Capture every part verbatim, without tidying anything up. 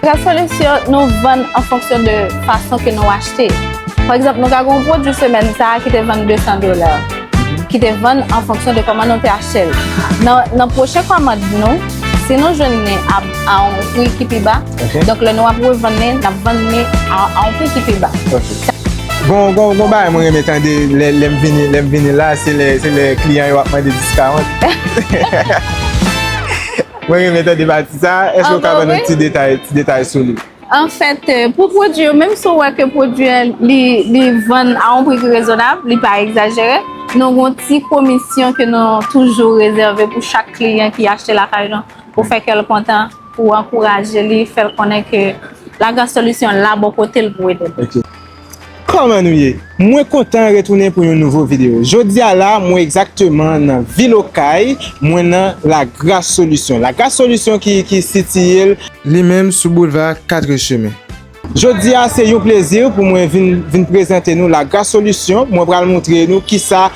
Gas Solution, nou vann an fonksyon de fason ke nou achte. Pa egzanp, nou ka gen yon pwodui semèn sa a ki te vann de san dola, ki te vann an fonksyon de kòman nou te achte l. Nan, nan pwochen kòmand nou, si nou jwenn li a, a yon pri ki pi ba, Ok. donk lè nou ap revann li, n ap vann li a, a yon pri ki pi ba. Ok. Gon, gon, gon bagay mwen renmen tande lè, lè m vini, lè m vini la, se lè, se lè kliyan yo ap mande discount. Mwen renmen tande pati sa. Èske w ka ban nou ti detay, ti detay sou li? Anfèt, euh, pou pwodui yo, menm si w wè ke pwodui an, li, li vann a yon pri ki rezonab, li pa egzajere, nou gen yon ti komisyon ke nou toujou rezève pou chak kliyan ki achte lakay nou, pou fè kè l kontan, pou ankouraje li, fè l konnen ke Lagas Solution la bò kote l pou ede l. Ok. Kòman nou ye? Mwen kontan retounen pou yon nouvo videyo. Jodi a la, mwen egzakteman nan vil Okay, mwen nan Lagras Solution. Lagras Solution ki, ki sitiye l li menm sou boulva Katrechemen. Jodi a, se yon plezi pou mwen vin, vin prezante nou Lagras Solution. Mwen pral montre nou kisa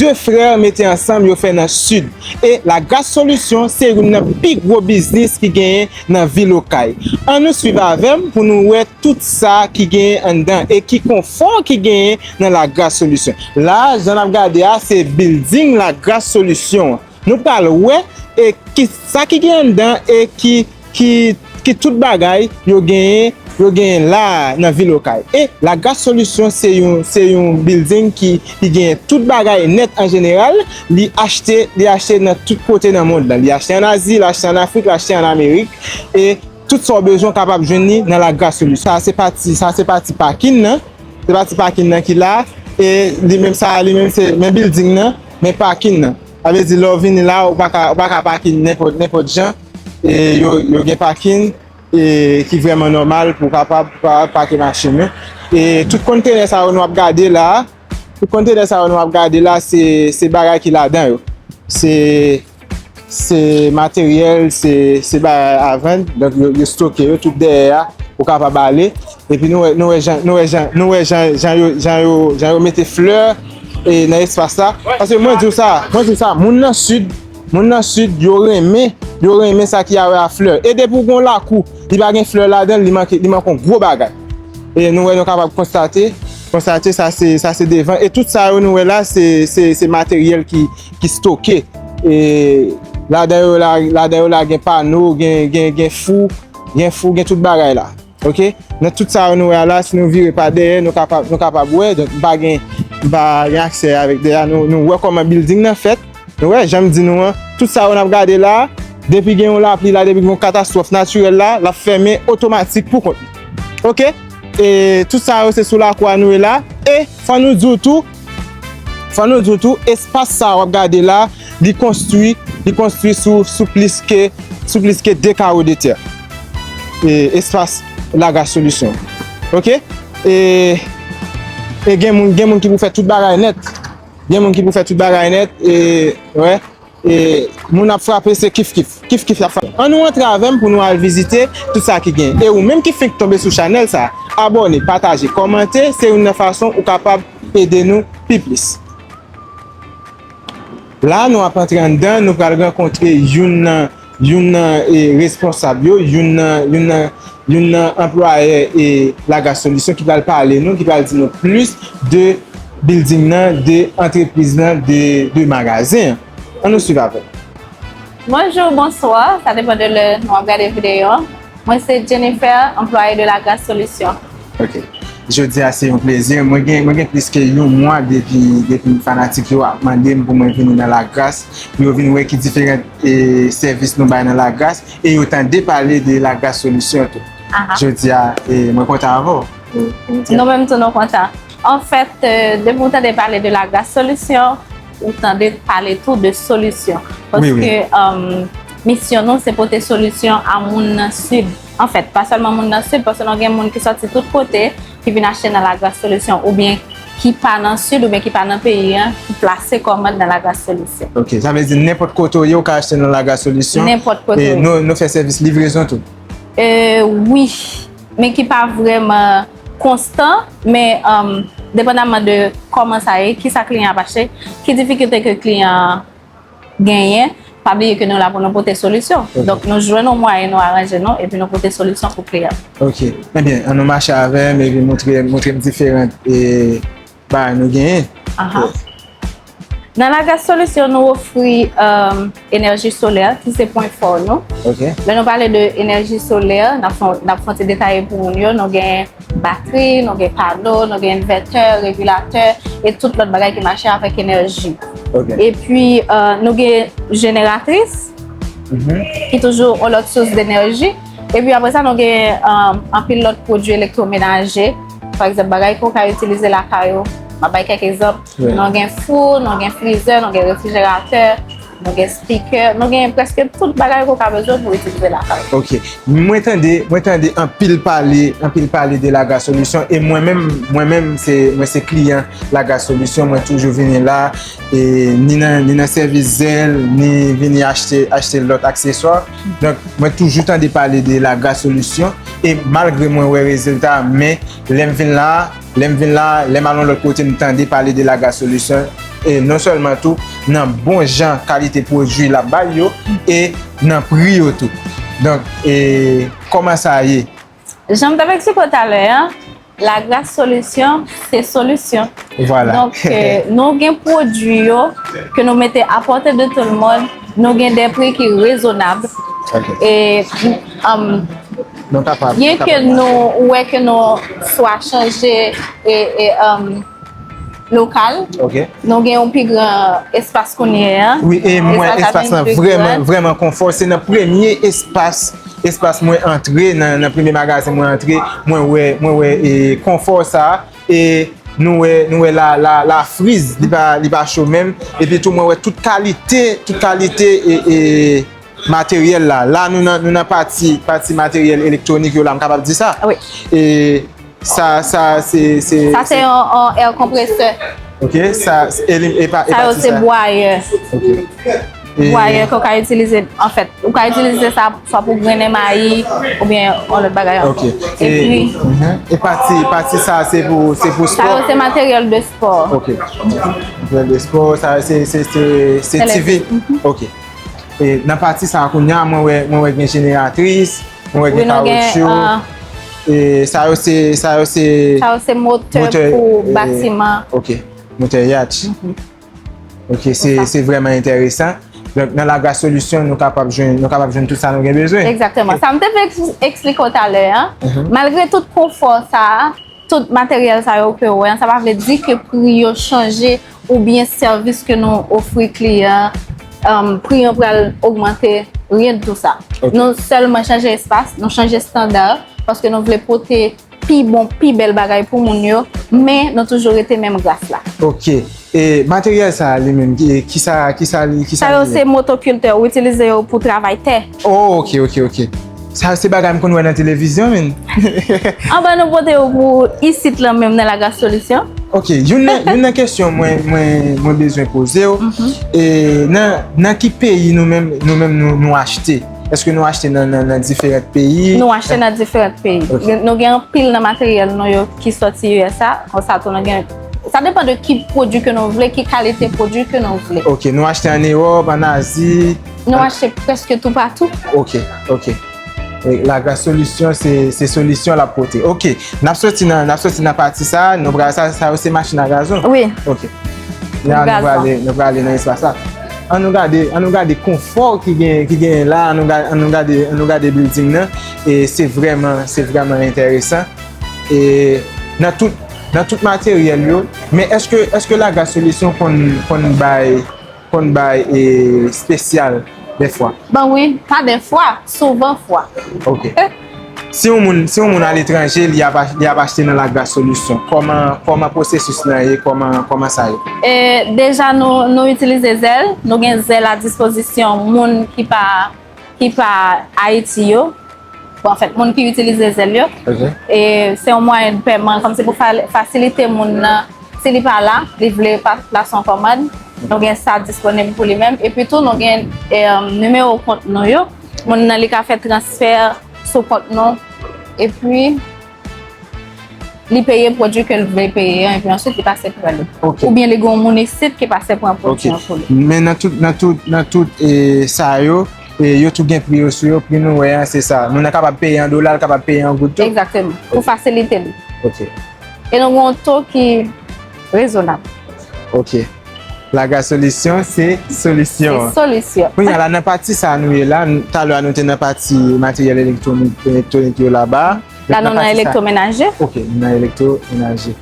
de frè mete ansanm yo fè nan Sid. E Lagras Solution se youn nan pi gwo biznis ki genyen nan vil Okay. Ann nou swiv avè m pou nou wè tout sa ki genyen anndan e ki konfò ki genyen nan Lagras Solution. La, jan n ap gade a, se bilding Lagras Solution an. Nou pral wè e ki sa ki gen anndan e ki, ki, ki tout bagay yo genyen, yo genyen la nan vil Okay. E Lagras Solution se yon, se yon bilding ki, ki genyen tout bagay nèt an jeneral. Li achte, li achte nan tout kote nan mond lan. Li achte an Azi, li achte an Afrik, li achte an Amerik. E tout sa w bezwen w kapab jwenn li nan Lagras Solution. Sa se pati, sa se pati pakin nan. Se pati pakin nan ki la. E li menm sa, li menm se, men bilding nan, men pakin nan. Sa vle di lè w vini la, ou pa ka, ou pa ka pakin nenpòt, nenpòt jan. E yo, yo gen pakin e ki vrèman nòmal pou w kapab pa, pake machin ou. E tout kontenè sa yo nou ap gade la, tout kontenè sa yo nou ap gade la, se, se bagay ki ladan yo. Se, se materyèl, se, se bagay a vann. Donk, yo, yo stoke yo tout dèyè a, ou kapab ale. Epi nou wè, nou wè jan, nou wè jan, nou wè jan, jan yo, jan yo, jan yo mete flè e nan espas la. Paske mwen di w sa, mwen di w sa, moun nan Sid, moun nan Sid, yo renmen, yo renmen sa ki a wè a flè. E depi w gen yon lakou, li pa gen flè ladan l, li manke, li manke yon gwo bagay. E nou wè, nou kapab konstate, konstate sa se, sa se devan. E tout sa yo nou wè la, se, se, se materyèl ki, ki stoke. E ladan yo la, ladan yo la gen pano, gen, gen, gen fou, gen fou, gen tout bagay la. Ok? Nan tout sa yo nou wè a la, si nou vire pa dèyè, nou kapab, nou kapab wè, donk, m pa gen, m pa gen aksè avèk dèyè a, nou, nou wè kòman bilding nan fèt. Nou wè, jan m di nou an, tout sa yo n ap gade la, depi gen yon lapli la, depi gen yon katastwòf natirèl la, l ap fèmen otomatik pou kont li. Ok? E tout sa yo se sou lakou a nou ye la. E fò nou di w tou, fò nou di w tou, espas sa w ap gade la, li konstwi, li konstwi sou, sou plis ke, sou plis ke de kawo de tè. E espas Lagras Solution. Ok? E, e gen moun, gen moun ki pou fè tout bagay nèt. Gen moun ki pou fè tout bagay nèt. E, wè. E moun ap frape, se kif kif. Kif kif y ap frape. Ann nou antre avè m pou nou al vizite tout sa ki gen. E ou menm ki fenk tonbe sou chanèl sa, abòne, pataje, kòmante, se youn nan fason ou kapab ede nou pi plis. La, nou ap antre anndan, nou pral rankontre youn nan, youn nan, e, responsab yo, youn nan, youn nan, youn nan anplwayè, e, Lagras Solution ki pral pale nou, ki pral di nou plis de bilding nan, de antrepriz lan, de, de magazen an. Ann nou swiv avè m. Bonjou, bonswa, sa depann de lè nou ap gade videyo an. Mwen se Jennifer, anplwaye de Lagras Solution. Ok. Jodi a se yon plezi. Mwen gen, mwen gen plis ke yon mwa depi, depi fanatik yo ap mande m pou mwen vini nan Lagras, pou yo vin wè ki diferan, e, sèvis nou bay nan Lagras, e yo tande pale de Lagras Solution tou. Aha. Jodi a, e, mwen kontan avè w. Nou menm tou nou kontan. Anfèt, euh, depi w tande pale de Lagras Solution, ou tande pale tou de solisyon. Wi, wi. Paske, um, misyon nou, se pote solisyon a moun nan Sid. Anfèt, pa sèlman moun nan Sid, paske nou gen moun ki sòti tout kote, ki vin achte nan Lagras Solution, oubyen ki pa nan Sid, oubyen ki pa nan peyi an, ki plase kòmand nan Lagras Solution. Ok, sa vle di nenpòt kote w ye, ou ka achte nan Lagras Solution. Nenpòt kote E w ye. nou, nou fè sèvis livrezon tou. Euh, wi, men ki pa vrèman konstan, men, um, depandaman de kòman sa ye, kisa kliyan ap achte, ki difikilte ke kliyan an genyen, Pa bliye ke nou la pou nou pote solisyon. Donk, nou jwenn yon mwayen, nou aranje nou, epi nou pote solisyon pou kliyan. Ok. Ebyen, ann nou mache avè m, epi montre, montre m diferan, e, bagay nou genyen. Aha. Nan Lagaz Solisyon, nou ofri, um, enèji solè, ki se pwen fò nou. Ok. Lè nou pale de enèji solè, n ap fè, n ap fè yon ti detaye pou moun yo. Nou gen batri, nou gen pano, nou gen envètè, regilatè, e tout lòt bagay ki mache avèk enèji. Ok. Epi, uh, nou gen jeneratris, ki toujou yon lòt sous denèji. Epi apre sa, nou gen, um, anpil lòt pwodui elektwomenaje. Pa egzanp, bagay ke w ka itilize lakay ou. M ap bay kèk egzanp. Wi. Nou gen fou, nou gen frizè, nou gen refrijeratè, nou gen spikè, nou gen prèske tout bagay ke w ka bezwen pou itilize lakay ou. Ok. Mwen tande, mwen tande anpil pale, anpil pale de Lagaz Solisyon, e mwen menm, mwen menm, se, mwen se kliyan Lagaz Solisyon, mwen toujou vini la, e ni nan, ni nan sèvis zèl, ni vini achte, achte lòt akseswa. Donk, mwen toujou tande pale de Lagaz Solisyon, e malgre mwen wè rezilta, men lè m vin la, lè m vin la, lè m al yon lòt kote, m tande pale de Lagaz Solisyon, e non sèlman tou, nan bon jan kalite pwodui l ap bay yo, e nan pri yo tou. Donk, e kòman sa ye? Jan m t ap eksplike w talè a, Lagaz Solisyon, se solisyon. Vwala. Donk, eh, nou gen pwodui yo ke nou mete à portée de tout le monde, nou gen de pri ki rezonab. Ok. E, um, nou kapab, byen ke nou wè ke nou swa chanje e, e, um, lokal. Ok. Nou gen yon pi gran espas kounye a. Wi, e mwen, espas la vrèman, vrèman konfò. Se nan premye espas, espas mwen antre nan, nan premye magazen mwen antre, mwen wè, mwen wè, e, konfò sa, e nou wè, nou wè la, la, la friz, li pa, li pa cho menm. Epi tou, mwen wè tout kalite, tout kalite, e, e, materyèl la. La, nou nan, nou nan pati, pati materyèl elektwonik yo la, m kapab di sa. Wi. E, Sa, sa, se, se, sa, se yon, yon air compresseur. Ok, sa, se, e li, e pa, e sa yo, pati se sa. Bwayè. Ok. E bwayè ke w ka itilize, anfèt, ou ka itilize sa swa pou grennen mayi, oubyen yon lòt bagay ankò. Ok. Epi, mhm. E pati, pati sa, se pou, se pou spò? Sa yo, se materyèl de spò. Ok. Materyèl de spò, sa, se, se, se, se T V. Mhm. Ok. E nan pati sa a, kounye a, mwen wè, mwen wè gen jeneratris, mwen wè gen kawotchou. Wi, nou gen, ah, e sa yo se, sa yo se, sa yo se motè, motè pou, e, batiman. Ok, motè yatch. Mhm. Ok, se, se vrèman enteresan. Donk, nan Lagaz Solisyon, nou kapab jwenn, nou kapab jwenn tout sa nou gen bezwen. Egzakteman. Sa m te vle eks-, eksplike w talè a, mhm, malgre tout konfò sa a, tout materyèl sa yo ke w wè an, sa pa vle di ke pri yo chanje oubyen sèvis ke nou ofri kliyan an, um, pri an pral ogmante, rien de tout sa. Ok. Nou sèlman chanje espas, nou chanje estanda, paske nou vle pote pi bon, pi bèl bagay pou moun yo, men nou toujou rete menm gras la. Ok. E materyèl sa a li menm, ki, kisa, kisa li, kisa li ye? Sa yo se motokiltè, ou itilize yo pou travay tè. Oh, ok, ok, ok. Sa yo se bagay m konn wè nan televizyon, men. Anben, nou pote yo pou isit lan menm nan Lagaz Solisyon. Ok, youn nan, youn nan kesyon mwen, mwen, mwen bezwen poze w, mhm, e nan, nan ki peyi nou menm, nou menm nou, nou achte? Èske nou achte nan, nan, nan diferan peyi? Nou achte nan diferan peyi. Ok. Nou gen anpil nan materyèl nou yo ki sòti U S A, konsa tou nou gen, sa depann de ki pwodui ke nou vle, ki kalite pwodui ke nou vle. Ok, nou achte ann Ewòp, ann Azi. Nou achte prèske toupatou. Ok, ok. E Lagaz Solisyon, se, se solisyon l ap pote. Ok, n ap soti nan, n ap soti nan pati sa, nou pral sa, sa yo se machin a gazon? Wi. Ok. Gazon. La, nou prale, nou prale nan espas la. Ann nou gade, ann nou gade konfò ki gen, ki genyen la, ann nou ga-, ann nou gade, ann nou gade building nan. E se vrèman, se vrèman enteresan. E nan tout, nan tout materyèl yo, men èske, èske Lagaz Solisyon konn, konn bay, konn bay, e, espesyal dèfwa? Bon, wi, pa dèfwa, souvan fwa. Ok. Si yon moun, si yon moun aletranje, li ap ach-, li ap achte nan Lagaz Solisyon, kòman, kòman pwosesis lan ye, kòman, kòman sa ye? E, deja, nou, nou itilize zèl, nou gen zèl a dispozisyon moun ki pa, ki pa Ayiti yo. Bon, anfèt, moun ki itilize zèl yo. Ok. E se yon mwayen de pèman, kòmsi pou fa-, fasilite moun nan, si li pa la, li vle pa-, plase yon kòmand, nou gen sa disponib pou li menm. Epi tou, nou gen, e, nimewo kont nou yo. Moun nan, li ka fè transfè sou kont nou. Epi, li peye pwodui ke l vle peye an, epi answit li pase pran li. Ok. Oubyen li gen yon moun isit ki pase pran pwodui an pou li. Men nan tout, nan tout, nan tout e, sa yo, e, yo tou gen pri yo sou yo, pri nou wè an, se sa. Moun nan kapab peye an dola, l kapab peye an goud tou. Egzakteman. Pou fasilite li. Ok. E nou gen yon to ki rezonab. Ok. Laga Solisyon, se solisyon. Se solisyon. Kounye a la, nan pati sa a nou ye la, n- talè a nou te nan pati materyèl elektwonik, elektwonik yo laba. La, nou nan elektromenaje. Ok, nou nan elektromenaje.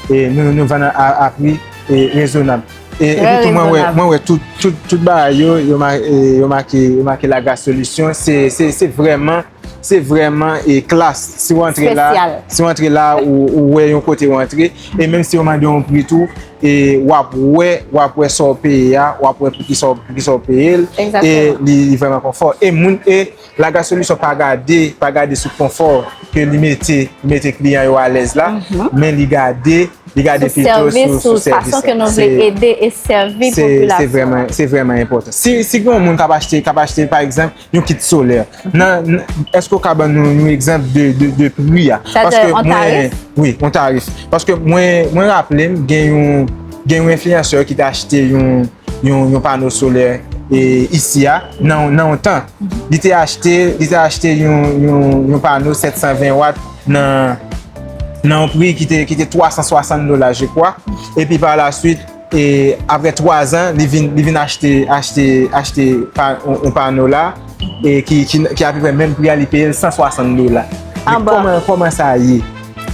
E nou, nou vann a, a pri e, rezonab. E, epi tou, mwen wè, mwen wè tout, tout, tout bagay yo, yo, ma- e, yo make, yo make Laga Solisyon. Se, se, se vrèman se vrèman e klas. Si w antre la, si w antre la, ou, ou wè yon kote w antre, e menm si yo mande yon pri tou, e w ap wè, w ap wè sa w peye a, w ap wè pou ki sa w, pou ki sa w peye l, e li, li vrèman konfò. E moun, e Laga Solisyon pa gade, pa gade sou konfò ke li mete, li mete kliyan yo alèz la, men li gade, li gade pito sou, sou sèvis la. Fason ke nou vle ede e sèvi popilasyon an. Se vrèman, se vrèman enpòtan. Si, si gen yon moun k ap achte, k ap achte, pa egzanp, yon kit solè. Nan, nan, èske w ka ban nou yon egzanp de, de, de pri a? Paske mwen, wi, yon tarif. Paske mwen, mwen raple m, gen yon, gen yon enfliyansè ki te achte yon, yon, yon pano solè e, isi a, nan, nan yon tan. Li te achte, li te achte yon, yon, yon pano sèt san ven wat nan, nan yon pri ki te, ki te twa san swasant dola, je crois. Epi pa la swit, e apre twa zan, li vin, li vin achte, achte, achte pa, yon, yon pano la, e ki, ki, ki apeprè menm pri a, li peye l san swasant dola. Men kòman, kòman sa ye?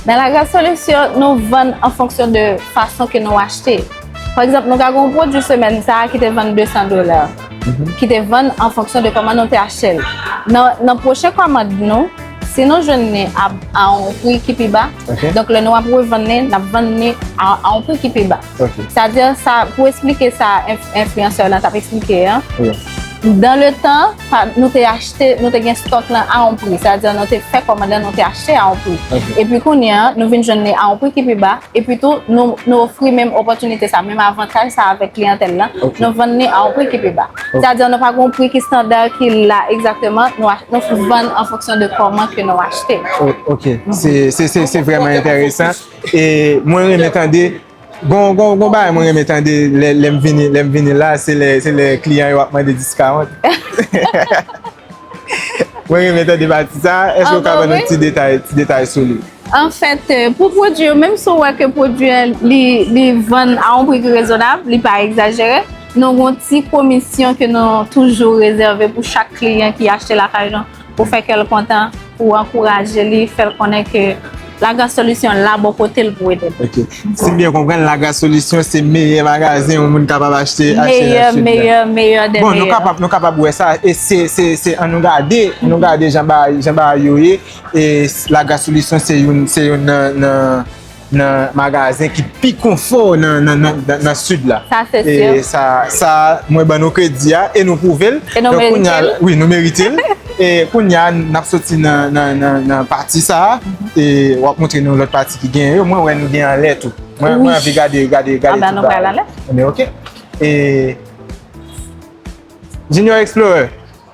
Nan Laga Solisyon, nou vann an fonksyon de fason ke nou achte. Pa egzanp, nou ka gen yon pwodui semèn sa a ki te vann de san dola, ki te vann an fonksyon de kòman nou te achte l. Nan, nan pwochen kòmand nou, si nou jwenn li a, a yon pri ki pi ba, donk lè nou ap revann li, n ap vann li a, a yon pri ki pi ba. Sa di sa, pou eksplike sa enf- enfliyansè lan t ap eksplike an, dan le tan, pa- nou te achte, nou te gen stòk lan a yon pri. Sa di nou te fè kòmand lan, nou te achte a yon pri. Epi kounye a, nou vin jwenn li a yon pri ki pi ba. Epi tou, nou, nou ofri menm opòtinite sa, menm avantaj sa avèk kliyantèl lan. Nou vann li a yon pri ki pi ba. Sa di nou pa gen yon pri ki estanda ki la egzakteman, nou, ach- nou vann an fonksyon de kòman ke nou achte. Ok. Se, se, se, se vrèman enteresan. E mwen renmen tande, gon, gon, gon bagay mwen renmen tande lè, lè m vini, lè m vini la, se lè, se lè kliyan yo ap mande discount. Mwen renmen tande pati sa. Èske w ka ban nou ti detay, ti detay sou li? Anfèt, e, pou pwodui yo, menm si w wè ke pwodui an, li, li vann a yon pri ki rezonab, li pa egzajere, nou gen yon ti komisyon ke nou toujou rezève pou chak kliyan ki achte lakay nou, pou fè kè l kontan, pou ankouraje li, fè l konnen ke Laga Solisyon la bò kote l pou ede l. Ok. Si m byen konprann, Laga Solisyon se meyè magazen yon moun kapab achte, achte nan Sid la. Meyè, meyè, meyè dè meyè. Bon, nou kapab, nou kapab wè sa. E se, se, se, ann nou gade, ann nou gade jan bagay, jan bagay yo ye. E Laga Solisyon se youn, se youn nan, nan, nan magazen ki pi konfò nan, nan, nan, nan, nan Sid la. Sa se si. E sa, sa, mwen ban nou kredi a e nou pwouve l. E nou merite l. Wi, nou merite l. E kounye a, n ap soti nan, nan, nan, nan pati sa a. E w ap montre nou lòt pati ki genyen yo. Mwen wè nou gen anlè tou. Mwen, mwen anvi gade, gade, gade tout bagay. Anben, nou pral anlè. Ebyen, ok. E Junior Explorer,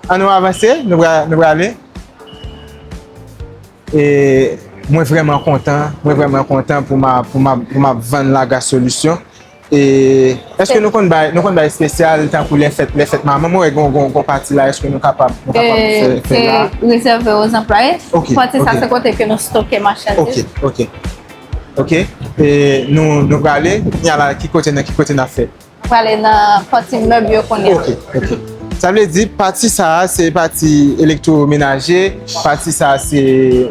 ann nou avanse, nou pral, nou prale. E mwen vrèman kontan, mwen vrèman kontan pou m a, pou m a, pou m ap vann Laga Solisyon. E èske nou konn bay, nou konn bay espesyal tankou lè fèt, lè fèt manman? Mwen wè gon, gon, gon pati la, èske nou kapab, nou kapab fè, fè la? Se rezève aux employés. Ok, pati sa se kote ke nou stoke machandiz. Ok, ok. Ok. E nou, nou prale, kounye a la, ki kote, nan ki kote n ap fè? Prale nan pati mèb yo kounye a. Ok, ok. Sa vle di, pati sa a, se pati elektwomenaje, pati sa a, se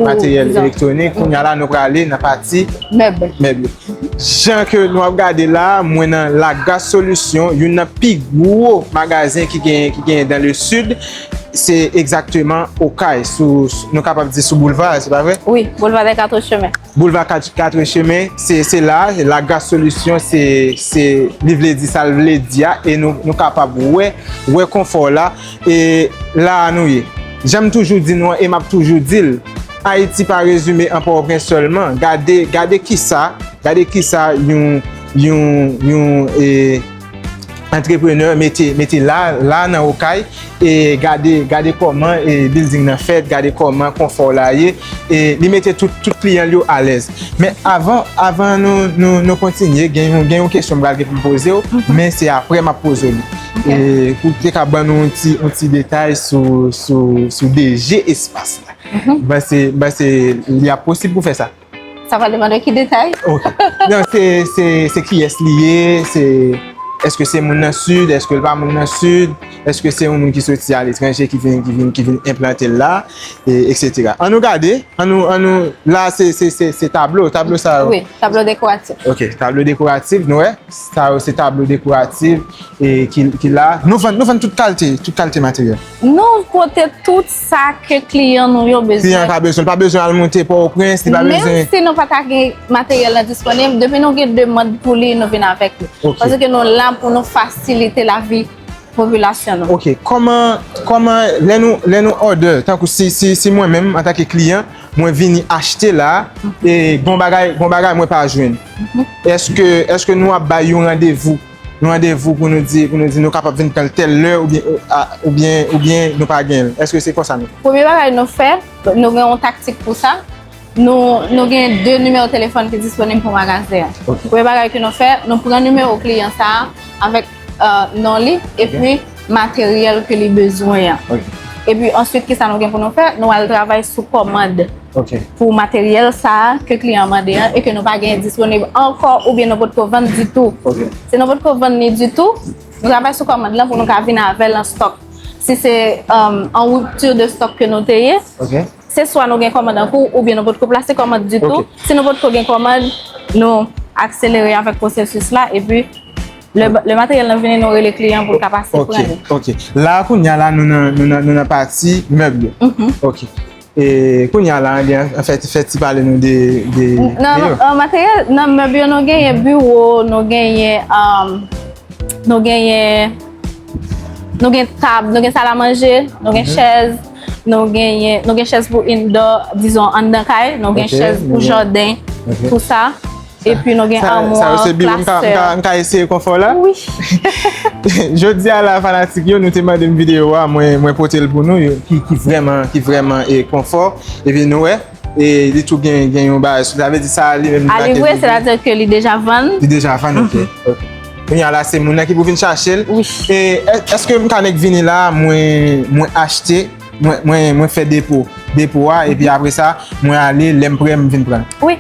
materyèl elektwonik. Kounye a la, nou prale nan pati mèb. Mèb yo. Jan ke nou ap gade la, mwen nan Laga Solisyon, youn nan pi gwo magazen ki genyen, ki genyen dans le sud, se egzakteman Okay, sou, sou, nou kapab di sou boulva, se pa vre? Wi, boulva dè Katrechemen. Boulva Kat- Katrechemen, se, se la, Laga Solisyon, se, se, li vle di sa l vle di a, e nou, nou kapab wè, wè konfò la, e la a nou ye. Jan m toujou di nou an, e m ap toujou di l, Ayiti pa rezime an Pòtoprens sèlman. Gade, gade kisa, gade kisa yon, yon, yon, e, antreprenè mete, mete la, la nan Okay, e gade, gade kòman, e, building nan fèt, gade kòman konfò la ye, e li mete tout, tout kliyan l yo alèz. Men avan, avan nou, nou, nou kontinye, gen yon, gen yon kesyon m pral gen pou m poze w, men se apre m ap poze w li. E pou w te ka ban nou yon ti, yon ti detay sou, sou, sou D G Espas la. M panse, m panse li ap posib pou fè sa. Sa va depann de ki detay. Ok. Non, se, se, se kiyès li ye, se, èske se moun nan Sid, èske l pa moun nan Sid, èske se yon moun ki soti aletranje, ki vin, ki vin, ki vin enplante l la, e, etsetera. An nou gade, an nou, an nou, la, se, se, se, se tablo, tablo sa yo. Wi, tablo dekoratif. Ok, tablo dekoratif, nou wè, sa yo se tablo dekoratif, e ki, ki la. Nou vann, nou vann tout kalite, tout kalite materyèl. Nou pote tout sa ke kliyan nou yo bezwen. Kliyan ka bezwen, li pa bezwen al monte Pòtoprens, li pa bezwen. Menm si nou pa ta gen materyèl la disponib, depi nou gen demann pou li, nou vin avèk li. Ok. Paske nou la pou nou fasilite lavi popilasyon nou. Ok, kòman, kòman, lè nou, lè nou order, tankou si, si, si mwen menm, antanke kliyan, mwen vini achte la, e gon bagay, gon bagay mwen pa jwenn. Èske, èske nou ap bay yon randevou, yon randevou pou nou di, pou nou di nou kapab vin pran l tèl lè oubyen, a, oubyen, oubyen nou pa gen l? Èske se konsa nou fè? Premye bagay nou fè, nou gen yon taktik pou sa. Nou, nou gen de nimewo telefòn ki disponib pou magazen an. Ok. Premye bagay ke nou fè, nou pran nimewo kliyan sa a avèk, euh, non li, epi materyèl ke li bezwen an. Ok. Epi answit, kisa nou gen pou nou fè? Nou al travay sou kòmand pou materyèl sa a ke kliyan mande an e ke nou pa genyen disponib ankò oubyen nou potko vann ditou. Ok. Si nou potko vann li ditou, nou travay sou kòmand lan pou nou ka vin avè l an stòk. Si se, um, an ripti de stòk ke nou te ye, se swa nou gen kòmand an kou oubyen nou potko plase kòmand ditou. Ok. Si nou potko gen kòmand, nou akselere avèk pwosesis la epi lè, lè materyèl lan vini, nou rele kliyan pou l ka pase pran li. Ok. La, kounye a la, nou nan, nou nan, nou nan pati mèb yo. Ok. E kounye a la, anben, fè, fè ti pale nou de, de, de yo. Nan, euh, materyèl, nan mèb yo, nou genyen biwo, nou genyen, euh, nou genyen, nou gen tab, nou gen salamanje, nou gen chèz, nou genyen, nou gen chèz pou indoor, dizon, anndan kay, nou gen chèz pou jaden, tout sa. Epi nou gen amwa, klasè. Sa yo se biwo, m ka, m ka, m ka eseye konfò la? Wi. Jodi a la, fanatik yo, nou te mande m videyo a, mwen, mwen pote l pou nou, yo, ki, ki vrèman, ki vrèman, e, konfò. Epi nou wè, e, li tou gen, gen yon bagay sou, sa vle di sa, li menm li pa ke vre, sètadi ke li deja vann. Li deja vann, ok. Ok. Kounye a la, se moun nan ki pou vin chache l. Wi. E, è-, èske m ka nèk vini la, mwen, mwen achte, mwen, mwen, mwen fè depo, depo a, epi apre sa, mwen ale, lè m prè, m vin pran l? Wi.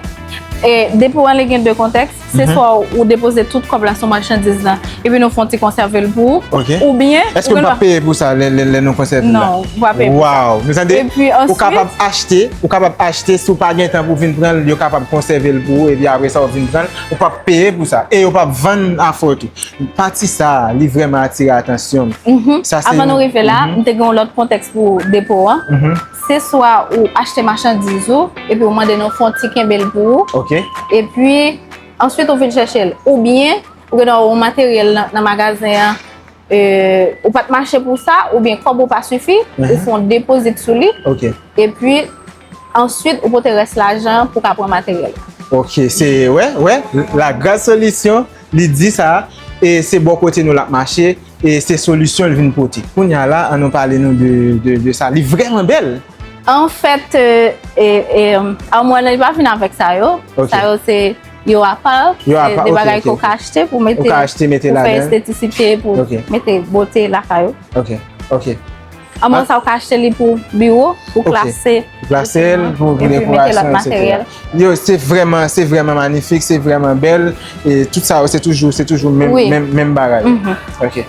E depo an, li gen de kontèks. Se swa ou depoze tout kòb la sou machandiz la, epi nou fè yon ti konsève l pou ou, oubyen... Èske m p ap peye pou sa lè, lè, lè nou konsève l la? Non, ou pa peye pou sa. Waw! Nou tande, ou kapab achte, ou kapab achte, si w pa gen tan pou w vin pran l, yo kapab konsève l pou ou, epi apre sa, w vin pran l, ou p ap peye pou sa, e yo p ap vann afè w tou. Pati sa a, li vrèman atire atansyon m. Sa se... Avan nou rive la, m te gen yon lòt kontèks pou depo a. Se swa ou achte machandiz ou, epi ou mande nou fè yon ti kenbe l pou ou. Ok. Epi, answit ou vin chèche l. Oubyen, ou gen dwa wè yon materyèl nan, nan magazen an, e, ou pa t mache pou sa, oubyen kòb ou pa sifi, ou fè yon depozit sou li. Ok. Epi, answit, ou pote rès lajan pou w ka pran materyèl. Ok, se, wè, wè, Lagras Solisyon, li di sa, e se bò kote nou l ap mache, e se solisyon l vin pote. Kounye a la, an nou pale nou de, de, de sa. Li vrèman bèl. Anfèt, e, e, e, amwa nan, li pa vin avèk sa yo. Ok. Sa yo se yo apa, se de bagay ke w ka achte pou mete, ou ka achte, mete ladan. Pou fè estetisite, pou mete bote lakay ou. Ok, ok. Amwa sa, ou ka achte li pou biwo, pou klase, pou klase l, pou, pou dekorasyon, etsetera. Yo, se vrèman, se vrèman manifik, se vrèman bèl, e tout sa yo, se toujou, se toujou menm, menm, menm bagay. Ok.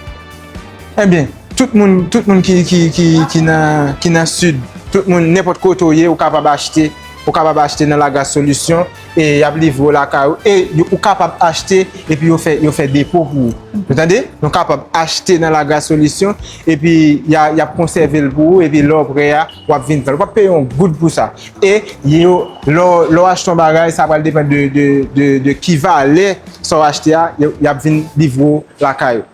Ebyen, tout moun, tout moun ki, ki, ki, ki nan, ki nan Sid, tout moun, nenpòt kote w ye, ou kapab achte, ou kapab achte nan Lagras Solisyon, e y ap livre w lakay ou, e yo, ou kapab achte, epi yo fè, yo fè depo pou ou. Ou tande? Nou kapab achte nan Lagras Solisyon, epi y a, y ap konsève l pou ou, epi lè w prè a, w ap vin pran l. Ou p ap peye yon goud pou sa. E yo, lè w, lè w achte yon bagay, sa pral depann de, de, de, de ki valè sa w achte a, yo, y ap vin livre w lakay ou.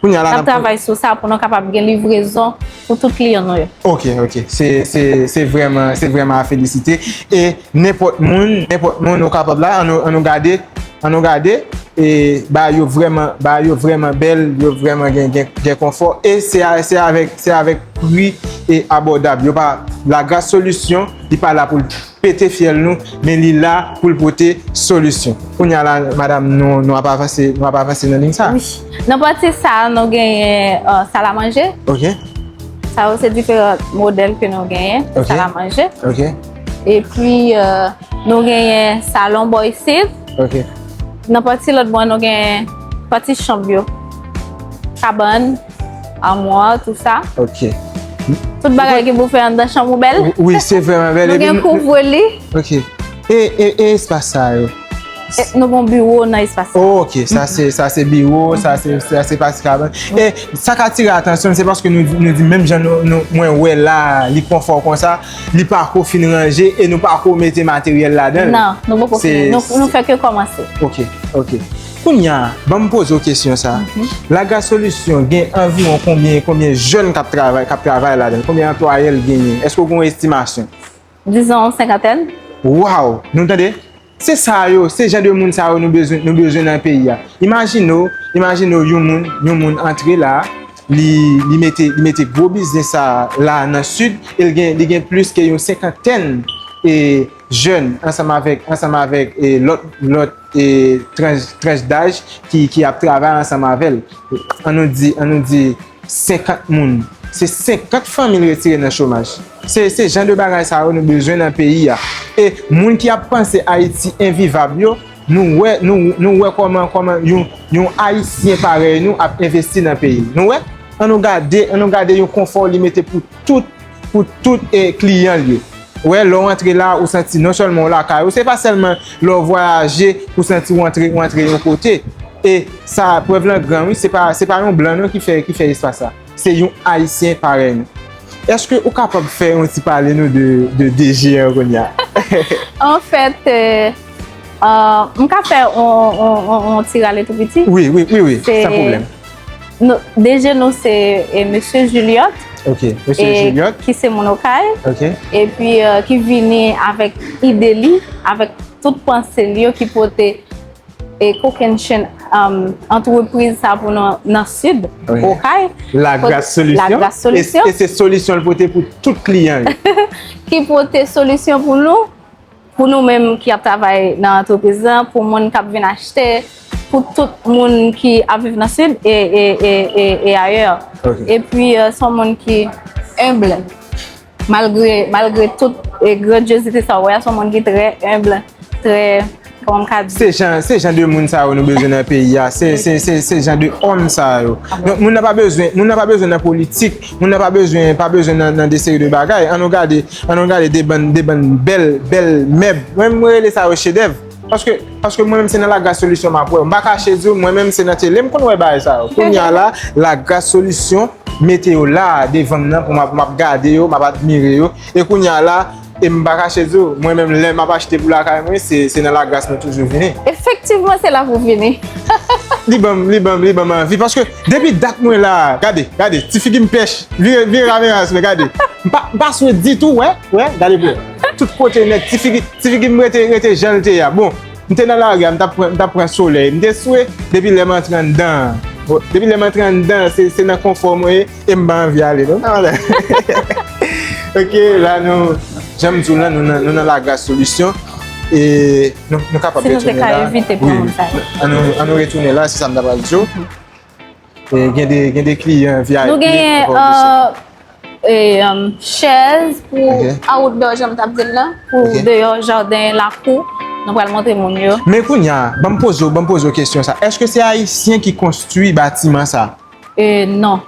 Kounye a la, n ap travay sou sa pou nou kapab gen livrezon pou tout kliyan nou yo. Ok, ok. Se, se, se vrèman, se vrèman a felisite. E nenpòt moun, nenpòt moun, ou kapab la, an nou, an nou gade, an nou gade. e bagay yo vrèman, bagay yo vrèman bèl, yo vrèman gen, gen, gen konfò, e se a, se avèk, se avèk pri e abòdab. Yo pa, Lagras Solisyon, li pa la pou l pete fyèl nou, men li la pou l pote solisyon. Kounye a la, madanm, nou, nou ap avanse, nou ap avanse nan liy sa. Wi. Nan pati sa, nou genyen, euh, salamanje. Ok. Sa yo se diferan modèl ke nou genyen, ok, salamanje. Ok. Epi, euh, nou genyen salon Boy Save. Ok. Nan pati lòt bò, nou genyen pati chanm yo. Kabann, amwa, tou sa. Ok. Tout bagay ki pou fè anndan chanm ou bèl. Wi, wi, se vrèman bèl. Nou gen kouvre li. Ok. E, e, e espas sa yo? E, nou gen biwo nan espas sa. Oh, ok, sa se, sa se biwo, sa se, sa se pati kabann. E sa k atire atansyon m, se paske nou, nou di menm jan nou, nou, mwen wè la, li konfò konsa, li pako fin ranje e nou pako mete materyèl ladan l. Non, nou poko fini. Nou, nou fè ke kòmanse. Ok, ok. Kounye a, ban m poze w kesyon sa. Mhm. Lagras Solisyon gen anviwon konbyen, konbyen jèn k ap travay, k ap travay ladan l? Konbyen anplwaye l genyen? Èske w gen yon estimasyon? Dizon, senkantèn. Waw! Nou tande? Se sa yo, se jan de moun sa yo nou bezwen, nou bezwen nan peyi a. Imajine w, imajine w yon moun, yon moun antre la, li, li mete, li mete gwo biznis sa la nan Sid, e l gen, li gen plis ke yon senkantèn e jèn ansanm avèk, ansanm avèk e lòt, lòt e tranch, tranch daj ki, ki ap travay ansanm avè l. An nou di, an nou di senkant moun. Se senkant fanmi l retire nan chomaj. Se, se jan de bagay sa yo nou bezwen nan peyi a. E moun ki ap panse Ayiti envivab yo, nou wè, nou, nou wè kòman, kòman yon, yon Ayisyen parèy nou ap envesti nan peyi l. Nou wè? An nou gade, an nou gade yon konfò li mete pou tout, pou tout, e, kliyan l yo. Ou wè, lè w antre la, ou santi non sèlman w lakay ou, se pa sèlman lè w vwayaje, ou santi w antre, w antre yon kote. E sa, prèv lan gran, wi, se pa, se pa yon blan non ki fè, ki fè espas sa. Se yon Ayisyen parèy nou. Èske ou kapab fè yon ti pale nou de, de D G R kounye a? Anfèt, euh, euh, m ka fè on, on, on, on ti rale tou piti. Wi, wi, wi, wi, san pwoblèm. Nou, D G nou se, e, Mesye Juliot. Ok, Mesye Juliot. Ki se moun Okay. Ok. Epi, euh, ki vini avèk ide li, avèk tout panse li yo ki pote e Coke and Chain, um, antrepriz sa pou nou nan Sid, Okay. Lagras Solisyon. Lagras Solisyon. E, e se solisyon l pote pou tout kliyan yo. Ki pote solisyon pou nou, pou nou menm ki ap travay nan antrepriz lan, pou moun k ap vin achte, pou tout moun ki ap viv nan Sid e, e, e, e, e ayè. Ok. Epi, euh, se yon moun ki enb. Malgre, malgre tout, e, grandyozite sa w wè a, se yon moun ki trè enb, trè, kòman m ka di? Se jan, se jan de moun sa yo nou bezwen nan peyi a. Se, se, se, se jan de òm sa yo. Donk, moun nan pa bezwen, moun nan pa bezwen nan politik, moun nan pa bezwen, pa bezwen nan, nan de seri de bagay. An nou gade, an nou gade de bann, de bann bèl, bèl mèb. Mwen, mwen rele sa yo chedèv. Paske, paske mwen menm se nan Lagras Solisyon m ap wè yo. M pa kache di w, mwen menm se nan tele m konn wè bagay sa yo. Kounye a la, Lagras Solisyon mete yo la devan m nan pou m ap, m ap gade yo, m ap admire yo. E kounye a la, e m pa kache di w, mwen menm lè m ap achte pou lakay mwen, se, se nan Lagras mwen toujou vini. Efektivman, se la pou vini. Li ban m, li ban m, li ban m anvi. Paske depi dat mwen la, gade, gade, ti figi m pèch. Vire, vire kamera sou mwen, gade. M pa, m pa swe ditou, wè, wè, gade byen. Tout kote nèt, ti figi, ti figi m rete, rete jan l te ye a. Bon, m te nan lari a, m t ap pran, m t ap pran solèy. M te swe, depi lè m antre anndan, bon, depi lè m antre anndan, se, se nan konfò mwen ye, e m pa anvi ale, non. Ok, la nou, jan m di w la, nou nan, nou nan Lagras Solisyon. E nou, nou kapab retounen la. Si nou te ka evite pran moun sa yo. An nou, an nou retounen la, se sa m ta pral di w. E gen de, gen de kliyan V I P. Nou genyen, euh, e, um, chèz pou outdoor, jan m t ap di l lan, pou deyò, jaden, lakou. Nou pral montre moun yo. Men kounye a, ban m poze w, ban m poze w kesyon sa. Èske se Ayisyen ki konstwi batiman sa? E, non.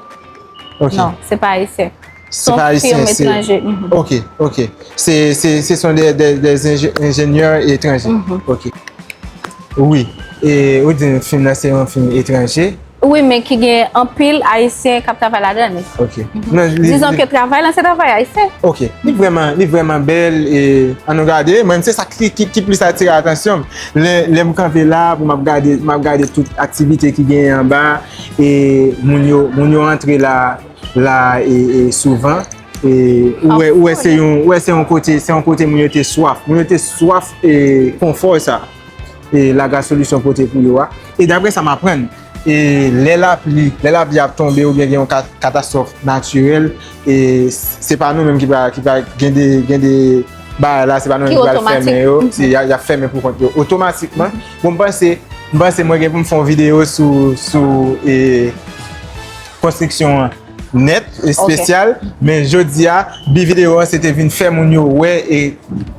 Ok. Non, se pa Ayisyen. Se pa Ayisyen, se firm etranje. Mhm. Ok, ok. Se, se, ce sont des, des, des ingé-, ingénieurs étrangers. Mhm. Ok. Wi. E ou di fim nan se yon fim etranje? Wi, men ki gen anpil Ayisyen k ap travay ladan li. Ok. Mhm. Non, li, dizon ke travay lan se travay Ayisyen. Ok. Li vrèman, li vrèman bèl e an nou gade. Mwen, se sa ki, ki, ki plis atire atansyon m. Lè, lè m kanpe la, pou m ap gade, m ap gade tout aktivite ki genyen anba, e moun yo, moun yo antre la, la, e, e souvan. E ou wè, ou wè se yon, ou wè se yon kote, se yon kote moun yo te swaf. Moun yo te swaf e konfò sa. e, Lagras Solisyon pote pou yo a. E daprè sa m aprann, e, lè lapli, lè lapli ap tonbe oubyen gen yon ka-, katastwòf natirèl, e, se pa nou menm ki va, ki va gen de, gen de bagay la, se pa nou menm ki pral fèmen yo, se y a, y ap fèmen pou kont yo otomatikman. Bon, m panse, m panse mwen gen pou m fè yon videyo sou, sou, e, konstriksyon an nèt, espesyal, men jodi a, bi videyo an se te vin fè moun yo wè e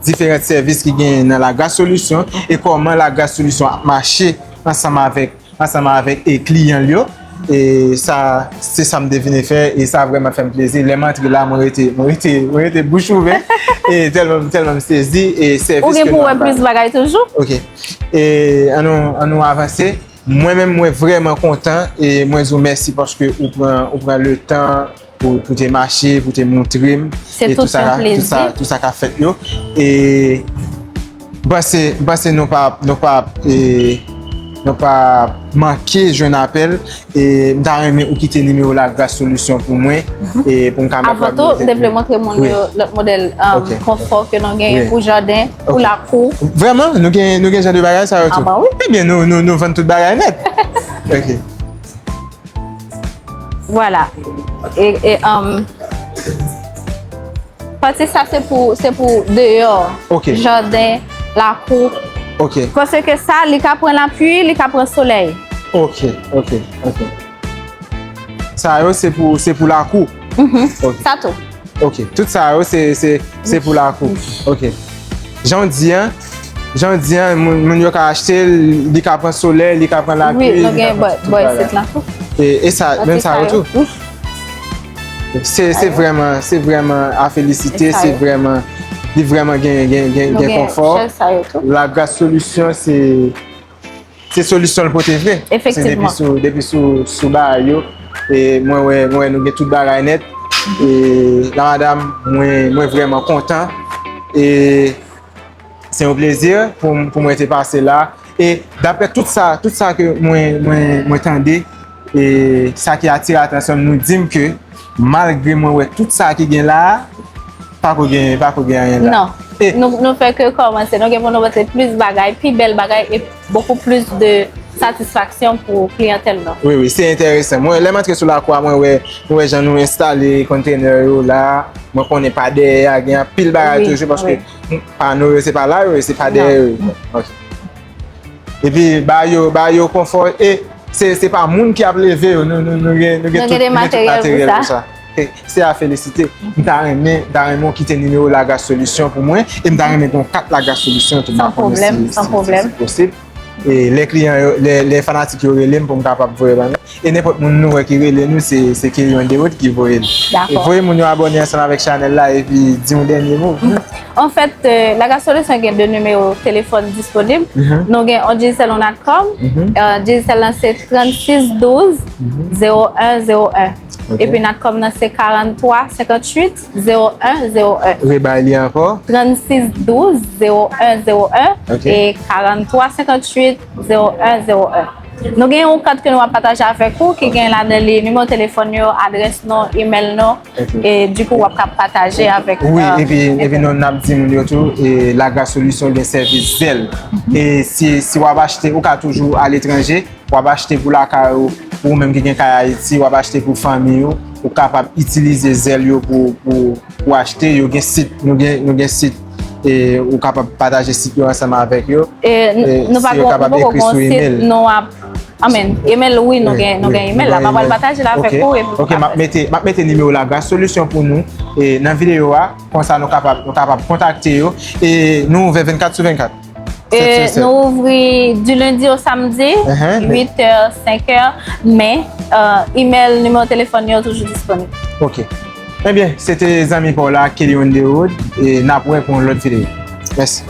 diferan sèvis ki genyen nan Lagras Solisyon e kòman Lagras Solisyon ap mache ansanm avèk, ansanm avèk e kliyan l yo. E sa, se sa m te vin fè e sa vrèman fè m plezi. Lè m antre la, mwen rete, mwen rete, mwen rete bouch ouvè e tèlman, tèlman m sezi e sèvis ke nou ap bay. Ou gen pou wè plis bagay toujou? Ok. E ann nou, ann nou avanse. Mwen menm, mwen vrèman kontan e mwen di w mèsi paske ou pran, ou pran le tan pou, pou te mache, pou te montre m e tout sa, tout sa, tout sa k ap fèt yo. E m panse, m panse nou p ap, nou p ap, e, nou p ap manke jwenn apèl. E m ta renmen ou kite nimewo Lagras Solisyon pou mwen e pou m ka mèt. Avan tou, m te vle montre moun yo lòt modèl, um, konfò ke nou genyen pou jaden, pou lakou. Vrèman? Nou gen, nou gen jan de bagay sa yo tou? Ah, ben wi. Ebyen, nou, nou, nou vann tout bagay nèt. Ok. Vwala. E, e, um, pati sa se pou, se pou deyò, jaden, lakou. Ok. Paske sa, li ka pran lapli, li ka pran solèy. Ok, ok, ok. Sa yo se pou, se pou lakou. Mhm. Ok. Sa tou. Ok, tout sa yo se, se, se pou lakou. Ok. Jan w di an, jan w di an, moun, moun yo ka achte l, li ka pran solèy, li ka pran lapli, li ka pran tout bagay. Wi, nou gen bò, bò isit la tou. E, e sa, menm sa yo tou. Se, se vrèman, se vrèman a felisite, se vrèman, li vrèman gen, gen, gen, gen konfò. Lagras Solisyon, se, se solisyon l pote vre. Efektivman. Depi sou, depi sou, sou bagay yo, e mwen wè, mwen wè nou gen tout bagay nèt. E la madam, mwen, mwen vrèman kontan. E se yon plezi pou, pou mwen te pase la. E daprè tout sa, tout sa ke mwen, mwen, mwen tande, e sa ki atire atansyon m, nou di m ke malgre mwen wè tout sa ki gen la a, pako gen, pako gen anyen la. Non. Nou, nou fè ke kòmanse. Nou gen pou nou pote plis bagay, pi bèl bagay e bokou plis de satisfaksyon pou kliyantèl nou. Wi, wi, se enteresan. Mwen, lè m antre sou lakou a, mwen wè, mwen wè jan nou enstale kontènè yo la. Mwen konnen pa dèyè a, gen anpil bagay toujou paske pano yo, se pa la yo ye, se pa dèyè yo ye. Ok. Epi, ba yo, ba yo konfò. E se, se pa moun ki ap leve yo. Nou, nou, nou gen, nou gen tout, nou gen tout materyèl pou sa. E se a felisite. M ta renmen, m ta renmen w kite nimewo Lagras Solisyon pou mwen. E m ta renmen gen yon kat Lagras Solisyon tou, m pa konnen si, si, si se posib. E lè kliyan yo, lè, lè fanatik yo rele m pou m kapab voye ban yo. E nenpòt moun nou wè ki rele nou, se, se Kelly on the Road ki voye l. Dakò. E voye moun yo abòne ansanm avèk chanèl la, epi di yon dènye mo. Anfèt, euh, Lagras Solisyon gen de nimewo telefòn disponib. Mhm. Nou gen yon Digicel, yon Natcom. Mhm. Euh, Digicel lan se trannsis douz zewo en zewo en. Ok. Epi Natcom nan se karannntwa senkantuit zewo en zewo en. Rebay li ankò. Trannsis douz zewo en zewo en. Ok. E karannntwa senkantuit zewo en zewo en. Nou gen yon kat ke nou ap pataje avèk ou ki gen ladan li nimewo telefòn yo, adrès nou, email nou, e dikou w ap ka pataje avèk, wi, euh, epi, epi nou, n ap di moun yo tou, e Lagras Solisyon gen sèvis zèl. E si, si w ap achte, ou ka toujou aletranje, w ap achte pou lakay ou, pou ou menm ki gen kay Ayiti, w ap achte pou fanmi ou, ou kapab itilize zèl yo pou, pou, pou achte. Yo gen sit, nou gen, nou gen sit, e ou kapab pataje sit yo ansanm avèk yo. E n-, e nou pa si yo ko-, kapab nou poko ekri sou email. Anmèn, email, wi, nou gen, nou gen email la. M ap pral pataje l avèk ou epi. Ok, m ap mete, m ap mete nimewo Lagras Solisyon pou nou, e nan videyo a, konsa nou kapab, nou kapab kontakte yo, e nou ouvè vennkat sou vennkat. E nou ouvri du lundi au samedi, uit è, senk è, men, euh, email, nimewo telefòn yo toujou disponib. Ok. Ebyen, se te zanmi pa w la, Kelly on the Road, e n ap wè pou yon lòt videyo. Mèsi.